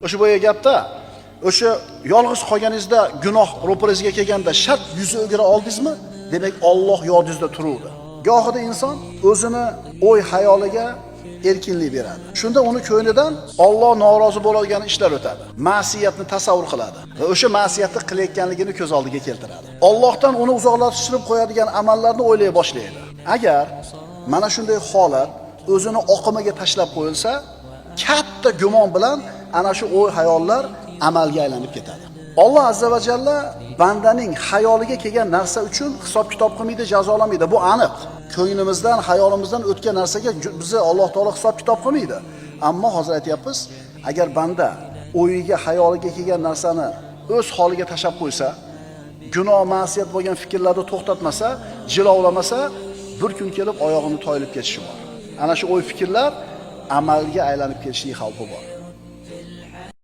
O'sha boya gapda, o'sha yolg'iz qolganingizda gunoh ro'parangizga kelganda shart yuzi o'gira oldingizmi? Demak, Alloh yodingizda turuvdi. Gohida inson o'zini o'y xayoliga erkinlik beradi. Shunda uni ko'nglidan Alloh norozi bo'ladigan ishlar o'tadi. Ma'siyatni tasavvur qiladi va o'sha ma'siyatni qilayotganligini ko'z oldiga keltiradi. Allohdan uni uzoqlashtirib qo'yadigan amallarni o'ylay boshlaydi. Agar mana shunday holat o'zini oqimiga tashlab qo'yilsa, katta gumon bilan ana shu o'y xayollar amalga aylanib ketadi. Alloh azza va jalla bandaning xayoliga kelgan narsa uchun hisob kitob qilmaydi, jazolamaydi. Bu aniq. Ko'nglimizdan, xayolimizdan o'tgan narsaga bizni Alloh taolo hisob kitob qilmaydi. Ammo hozir aytyapmiz, agar banda o'yiga, xayoliga kelgan narsani o'z holiga tashlab qo'ysa, gunoh, ma'siyat bo'lgan fikrlarni to'xtatmasa, jilovlamasa, bir kun kelib oyog'ini toyilib ketishi bor. Ana shu o'y fikrlar amalga aylanib ketishligi xavfi bor.